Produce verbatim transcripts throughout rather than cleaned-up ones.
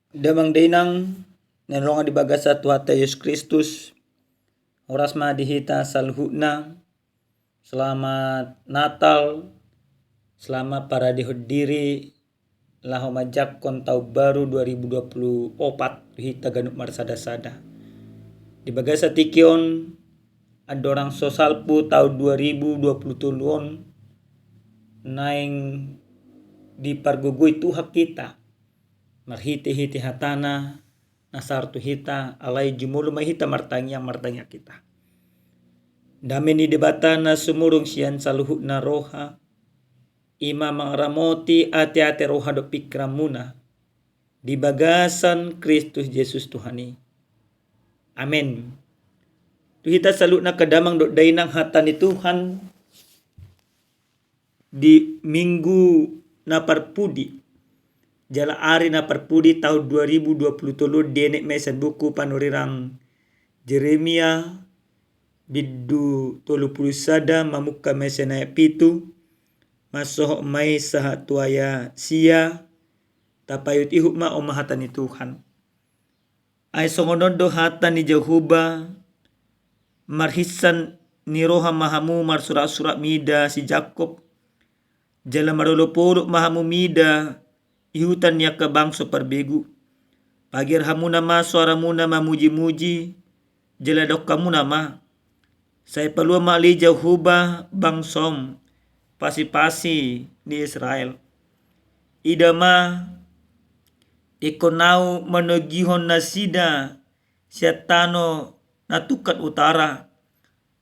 Damang dainang na hinaholongan di bagasan Tuhanta Jesus Kristus, horas ma di hita saluhutna. Selamat Natal, selamat paradehon diri laho manjangkon taon baru dua ribu dua puluh opat tu hita ganup marsada-sada. Di bagasan tingki on, andorang so salpu taon dua ribu dua puluh tolu on, naeng dipargogoi Tuhan hita marhite-hite hataNa na sahat tu hita, alai jumolo ma hita martangiang, martangiang hita. Dame ni Debata na sumurung sian saluhutna roha, i ma mangaramoti ate-ate, roha dohot pingkiranmuna di bagasan Kristus Jesus Tuhan i. Amen. Tu hita saluhutna angka damang dohot dainang, hata ni Tuhan di Minggu na parpudi jala ari na parpudi taon dua ribu dua puluh tolu, dienet ma i sian buku panurirang Jeremia, bindu tolu pulu sada, mamungka ma i sian ayat pitu, mansohot ma i sahat tu ayat sia. Tapaihut-ihut ma, on ma hata ni Tuhan. Ai songon on do hata ni Jahowa: Marhinsan ni roha ma hamu marsurak-surak mida si Jakkob, jala marolop-olop ma hamu mida ihutan ni angka bangso parbegu. Pager hamuna ma soaramuna mamuji-muji, jala dok hamuna ma: Sai palua ma ale Jahowa bangsom, pasi-pasi ni Israel. Ida ma, ingkon Ahu manogihon nasida sian tano na tungkan utara,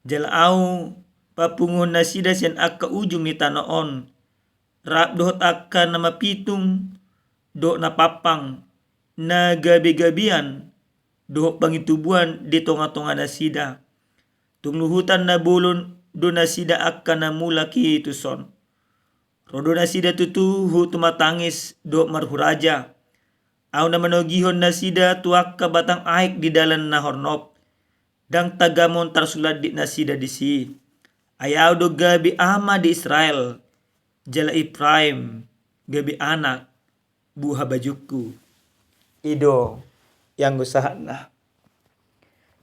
jala Ahu papunguhon nasida sian angka ujung ni tano on, rap dohot angka na mapitung dohot na pampang, na gabe-gabean dohot pangintubuan di tonga-tonga nasida. Tung luhutan na bolon do nasida angka na mulak i tuson. Ro do nasida tutu hu tumatangis dohot marhuraja. Ahu na manogihon nasida tu angka batang aek di dalan na hornop. Ndang tagamon tarsulandit nasida disi. Ai Ahu do gabe ama di Israel, jala Ipraim gabe anak buha bajungku. I do ianggo sahatna.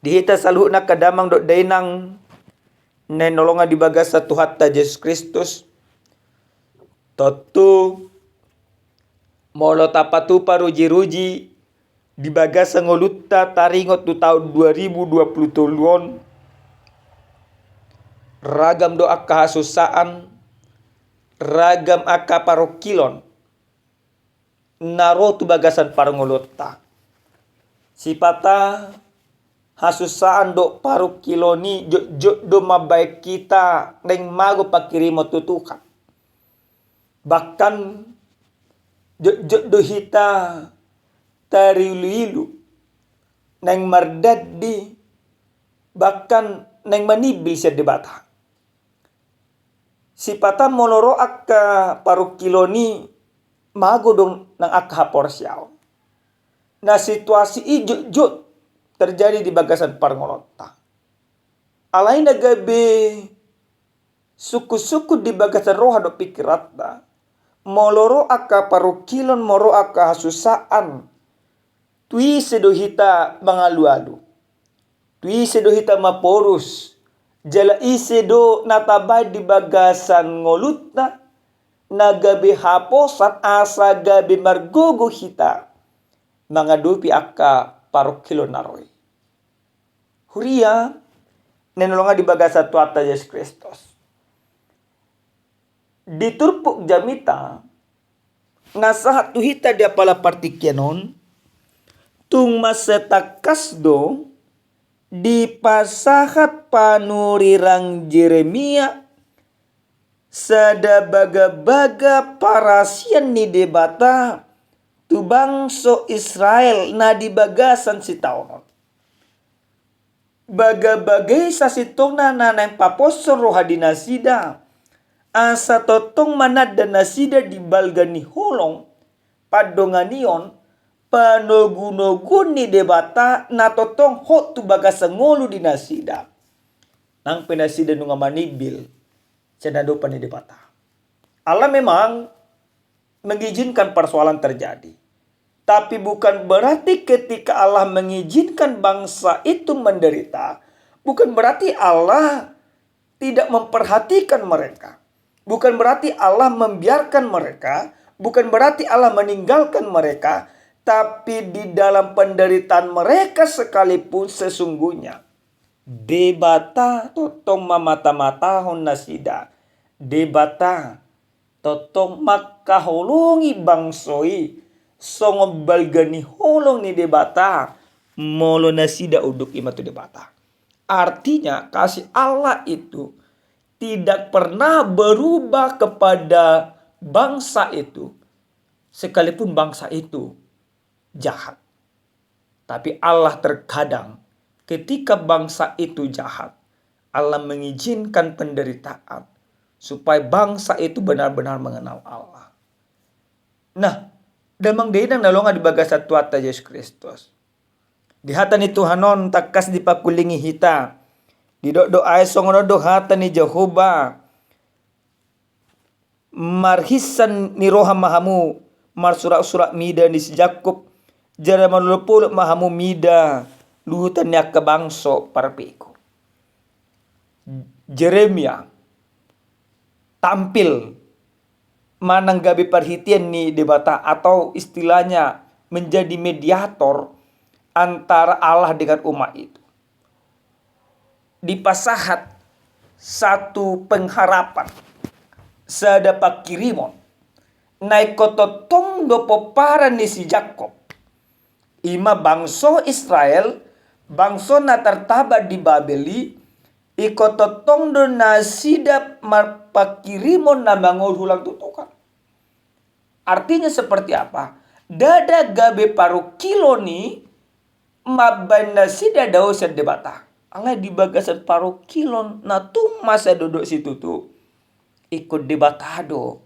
Di hita saluhutna angka damang dohot dainang na hinaholongan di bagasan Tuhanta Jesus Kristus, tontu molo tapatupa ruji-ruji di bagasan ngolunta taringot tu taon dua ribu dua puluh tolu on, ragam do angka hasusaan, ragam angka parungkilon na ro tu bagasan parngoluonta. Sipata hasusaan dohot parungkilon i jotjot do mambahen hita naeng mago panghirimon tu Tuhan. Bahkan jotjot do hita tarilu-ilu, naeng mardandi, bahkan naeng manimbil sian Debata. Sipata molo ro angka parungkilon i, mago do nang angka haporseaon. Na situasi i jotjot terjadi di bagasan parngoluonta. Alai na gabe sungkun-sungkun di bagasan roha dohot pingkiranta, molo ro angka parungkilon, molo ro angka hasusaan, tu ise do hita mangalu-alu? Tu ise do hita maporus? Jala ise do na tabahen di bagasan ngolunta na gabe haposan asa gabe margogo hita mangadopi angka parungkilon na ro i? Huria na hinaholongan di bagasan Tuhanta Jesus Kristus. Di turpuk jamita na sahat tu hita di apala partingkian on, tung mansai tangkas do dipasahat panurirang Jeremia sada bagabaga parasian ni Debata tu bangso Israel na di bagasan sitaonon. Bagabaga i sasintongna na naeng paposhon roha di nasida, asa tongtong mananda nasida di balga ni holong, pandonganion, panogunoguon ni Debata na tongtong hot tu bagasan ngolu di nasida. Nang pe nasida nunga manimbil sian adopan ni Debata. Allah memang mengizinkan persoalan terjadi. Tapi bukan berarti ketika Allah mengizinkan bangsa itu menderita, bukan berarti Allah tidak memperhatikan mereka. Bukan berarti Allah membiarkan mereka, bukan berarti Allah meninggalkan mereka, tapi di dalam penderitaan mereka sekalipun sesungguhnya Debata tongtong mamata-matahon nasida. Debata tongtong mangkaholongi bangso i, songon balga ni holong ni Debata, molo nasida unduk i ma tu Debata. Artinya, kasih Allah itu tidak pernah berubah kepada bangsa itu, sekalipun bangsa itu jahat. Tapi Allah terkadang, ketika bangsa itu jahat, Allah mengizinkan penderitaan supaya bangsa itu benar-benar mengenal Allah. Nah, damang dainang na loas di bagasan Tuhanta Jesus Kristus. Di hata ni Tuhan on tangkas dipakulingi hita. Didok do ai songon on do hata ni Jahowa. Marhinsat ni roha ma hamu, marsurak-surak mida ni si Jakkob, jala marolop-olop ma hamu mida luhutan ni angka bangso parbegu. Jeremia tampil manang gabe parhitean ni Debata atau istilahnya menjadi mediator antara Allah dengan umat itu. Dipasahat satu pengharapan, sada pangkirimon. Na ingkon tongtong do pomparan ni si Jakkob, i ma bangso Israel, bangso na tartaba di Babel i, ingkon tongtong do nasida marpangkirimon na mangolu hulang tu Tuhan. Artinya seperti apa? Ndada gabe parungkilon i mambaen nasida dao sian Debata. Alai di bagasan parungkilon na tung masa dodok situtu, ingkon Debata do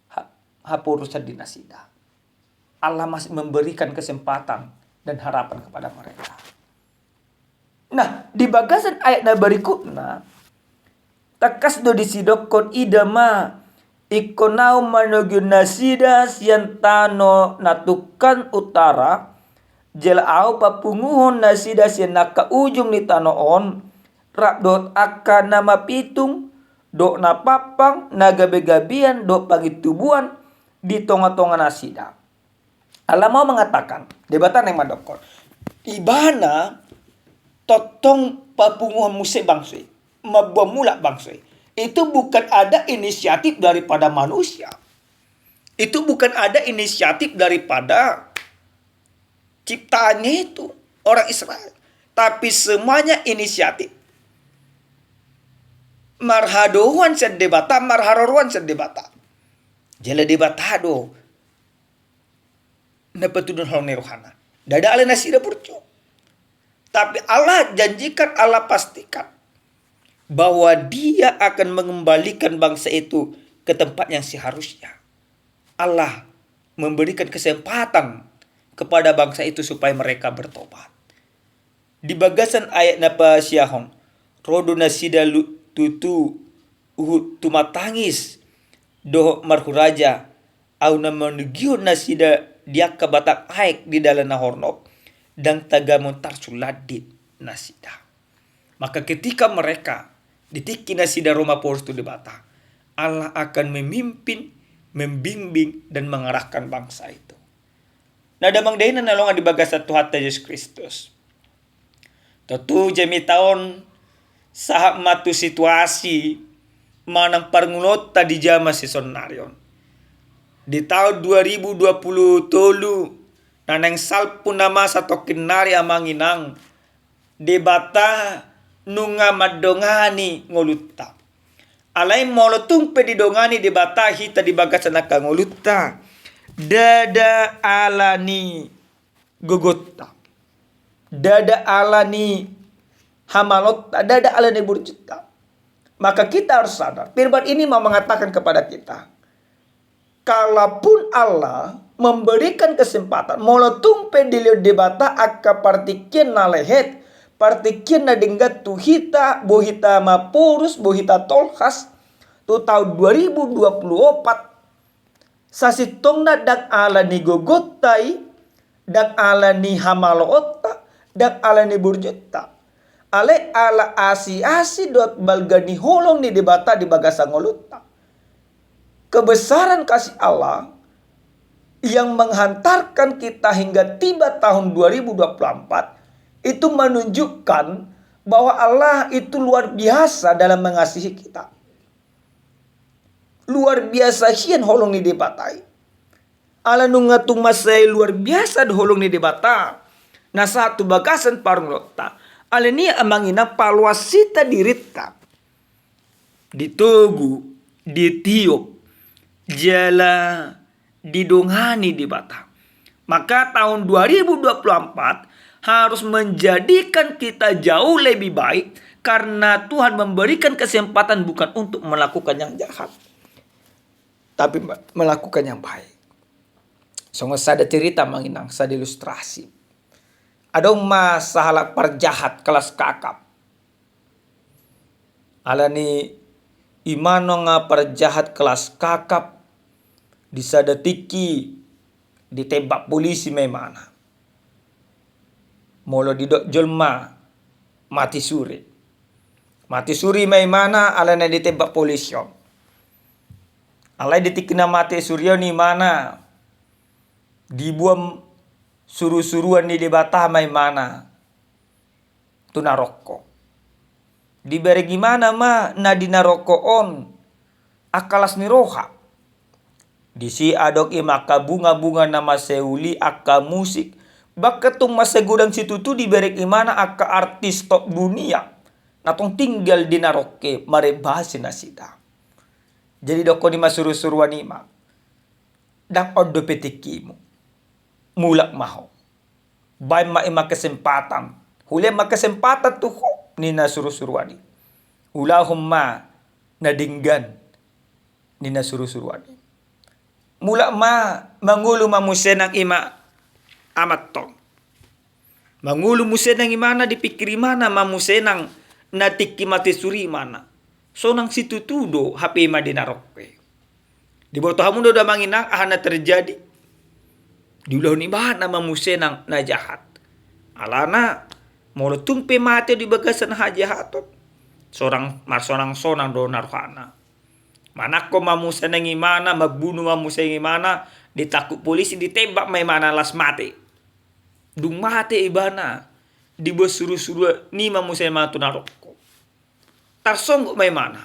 ha-, haporusan di nasida. Allah masih memberikan kesempatan dan harapan kepada mereka. Nah, di bagasan ayat na berikutna, tangkas do disi didokkon, ida ma, ingkon ahu manogihon nasida sian tano na tungkan utara, jala ahu papunguhon nasida sian angka ujung ni tano on, rap dohot angka na mapitung, dohot na pampang, na gabe-gabean, dohot pangintubuan, di tonga-tonga nasida. Allah mau mengatakan, Debata naeng mandokkon, Ibana tongtong papunguhon muse bangso i, mamboan mulak bangso i. Itu bukan ada inisiatif daripada manusia. Itu bukan ada inisiatif daripada ciptaannya itu, orang Israel. Tapi semuanya inisiatif. Marhadohoan sian Debata, marharoroan sian Debata. Jala Debata do na patudun holong ni rohana. Ndada alai nasida burju. Tapi Allah janjikan, Allah pastikan bahwa Dia akan mengembalikan bangsa itu ke tempat yang seharusnya. Allah memberikan kesempatan kepada bangsa itu supaya mereka bertobat. Di bagasan ayat na pasiahon, ro do nasida lu-, tutu huhut tumatangis dohot marhuraja, ahu na manogihon nasida di angka batang aek di dalan na hornop, ndang tagamon tarsulandit nasida. Maka ketika mereka, di tingki nasida ro maporus tu Debata, Allah akan memimpin, membimbing, dan mengarahkan bangsa itu. Nah, damang dainang na loas di bagasan Tuhanta Jesus Kristus. Tontu jamita on sahat ma tu situasi manang parngoluonta di jaman sisonari on. Di taon dua ribu dua puluh tolu, na naeng salpu na masa tongkin nari, amang inang, Debata nunga mandongani ngolunta. Alai molo tung pe didongani Debata hita di bagasan angka ngolunta, ndada ala ni gogonta, ndada ala ni hamalonta, ndada ala ni burjunta. Maka kita harus sadar, firman ini mau mengatakan kepada kita, kalaupun Allah memberikan kesempatan, molo tung pe dilehon Debata angka partingkian na lehet, partingkian na denggan tu hita, boi hita maporus, boi hita tolhas, tu taon dua ribu dua puluh opat, sasintongna ndang ala ni gogonta i, Ndang ala ni hamaloonta, ndang ala ni burjunta. Alai ala asi-asi dohot balga ni holong ni Debata di bagasan ngolunta. Kebesaran kasih Allah yang menghantarkan kita hingga tiba tahun dua ribu dua puluh empat itu menunjukkan bahwa Allah itu luar biasa dalam mengasihi kita. Luar biasa hian holong ni Debata i. Ala nunga tung mansai luar biasa do holong ni Debata na sahat tu bagasan parngoluonta, alani i amang inang paloas hita dirinta ditogu, ditiop, jala didongani Debata. Maka tahun dua ribu dua puluh empat harus menjadikan kita jauh lebih baik karena Tuhan memberikan kesempatan bukan untuk melakukan yang jahat, tapi me-, melakukan yang baik. Songon sada cerita amang inang, sada ilustrasi. Adong ma sahalak parjahat kelas kakap. Alani i ma nunga parjahat kelas kakap, di sada tingki ditembak polisi ma imana. Molo didok jolma mate suri. Mate suri ma imana alana ditembak polisi on. Alai di tingki na mate suri on imana diboan suru-suruan ni Debata ma imana tu narokko. Dibereng imana ma na di narokko on angka las ni roha. Disi adong ima angka bunga-bunga na mansai uli, angka musik, bahkan tung mansai godang situtu dibereng imana angka artis top dunia na tong tinggal di narokko i marembahasi nasida. Jadi dokkon ima suru-suruan ima, ndang on dope tingkimu. Mulak ma ho. Baen ma ima kesempatan. Hulehon ma kesempatan tu ho, ninna suru-suruan i. Ulahon ma na denggan, ninna suru-suruan i. Mulak ma, mangolu ma muse nang ima amanta on. Mangolu muse nang imana, dipikir imana ma muse nang na tingki mate suri imana. Sonang situtu do hape ima di narokko i. Diboto hamu do amang inang aha na terjadi? Diulahon ibana ma muse nang na jahat. Alana molo tung pe mate di bagasan hajahaton, sonang, marsonang-sonang do na rohana. Manangko ma muse nang imana, mambunu ma muse nang imana, ditangkup polisi, ditembak ma imana laos mate. Dung mate ibana, diboan suru-suruan i ma muse imana tu narokko. Tarsonggot ma imana.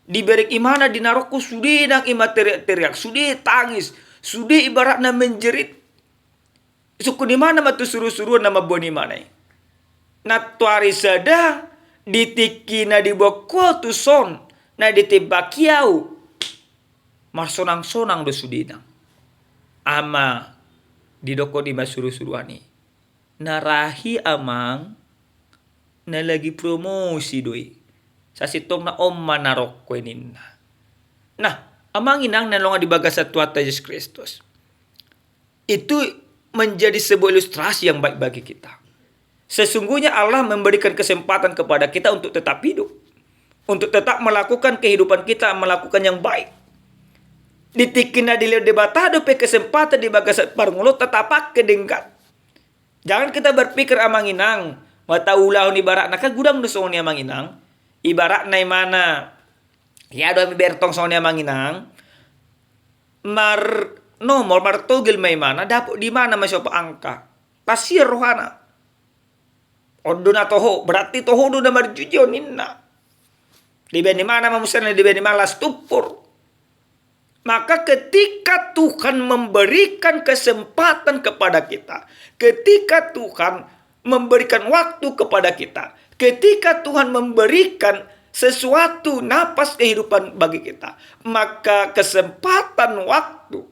Dibereng imana di narokko, sude nang ima teriak-teriak, sude tangis, sude ibaratna menjerit. Disungkun imana ma tu suru-suruan na mamboan imana i. Nantoari sada, di tingki na diboan ho tu son, na ditembaki au, marsonang-sonang do sude nang. Aha ma didokkon ima suru-suruan i? Na rahi amang, na lagi promosi do i. Sasintongna on ma narokko i ninna. Nah, amang inang na hinaholongan di bagasan Tuhanta Jesus Kristus, itu menjadi sebuah ilustrasi yang baik bagi kita. Sesungguhnya Allah memberikan kesempatan kepada kita untuk tetap hidup, untuk tetap melakukan kehidupan kita, melakukan yang baik. Di tingki na dilehon Debata dope kesempatan di bagasan parngoluonta tapake denggan. Jangan kita berpikir amang inang, molo taulahon ibaratna, kan godang do songon i amang inang. Ibaratna imana, ia do hami bertong songon i amang inang. Mar nomor, martogel ma imana, dapot di imana ma siop angka. Pas ia rohana. On do na toho, berarti toho do na marjuji on ninna. Dibaen imana ma muse nang, dibaen imana laos tumpur. Maka ketika Tuhan memberikan kesempatan kepada kita, ketika Tuhan memberikan waktu kepada kita, ketika Tuhan memberikan sesuatu napas kehidupan bagi kita, maka kesempatan waktu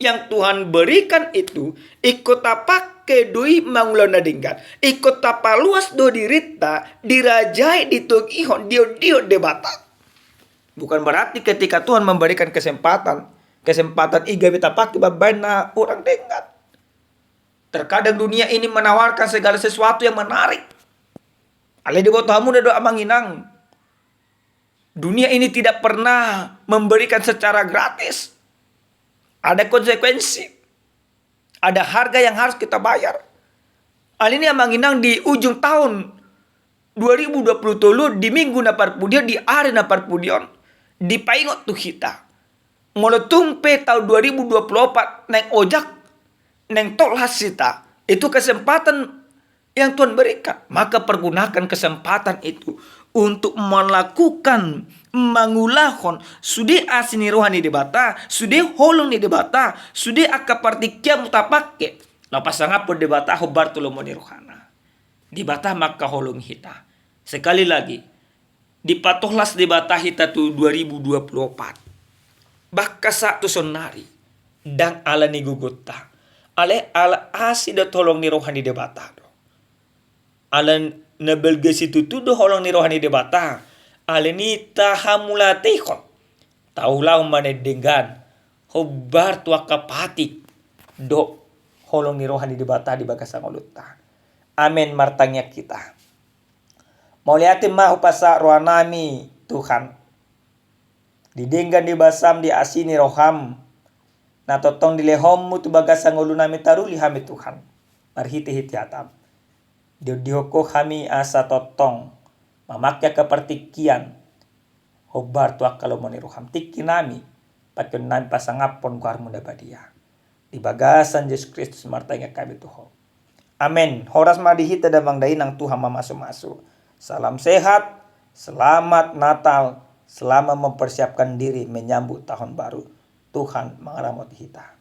yang Tuhan berikan itu, ingkon tapake do i mangula na denggan, ingkon tapaluas do dirinta, dirajai, ditogihon, diondihon Debata. Bukan berarti ketika Tuhan memberikan kesempatan, kesempatan i gabe tapake mambaen na hurang denggan. Terkadang dunia ini menawarkan segala sesuatu yang menarik. Alai diboto hamu do amang inang, dunia ini tidak pernah memberikan secara gratis. Ada konsekuensi. Ada harga yang harus kita bayar. Alani i, amang inang, di ujung tahun dua ribu dua puluh tolu, di minggu na parpudi on, di ari na parpudi on, dipaingot tu hita, molo tung pe tahun dua ribu dua puluh opat naeng ojak, naeng tolhas hita, itu kesempatan yang Tuhan berikan. Maka pergunakan kesempatan itu untuk melakukan, mangulahon sude asi ni roha ni Debata, sude holong ni Debata, sude angka partingkian mutapake laho pasangaphon Debata hombar tu lomo ni rohana. Debata mangkaholongi hita. Sekali lagi, dipatolhas Debata hita tu dua ribu dua puluh opat. Bahkan sahat tu saonnari, ndang ala ni gogonta, alai ala asi dohot holong ni roha ni Debata do. Ala na balga situtu do holong ni roha ni Debata, alani i tahamauliatehon, taulahon ma na denggan hombar tu angka patik dohot holong ni roha ni Debata di bagasan ngolunta. Amen. Martangiang hita. Mauliate ma hupasahat rohanami, Tuhan, di denggan ni basam, di asi ni roham, na tongtong dilehonmu tu bagasan ngolunami, taruli hami, Tuhan, marhitehite hatam. Diondihon Ho hami asa tongtong mamangke angka partingkian hombar tu angka lomo ni roham. Tingki nami, pangkeon nami pasangaphon goarmu na badia. Di bagasan Jesus Kristus martangiang hami tu Ho. Amen. Horas ma di hita damang dainang, Tuhan mamasumasu. Salam sehat, selamat Natal, selamat mempersiapkan diri menyambut tahun baru. Tuhan mangaramoti hita.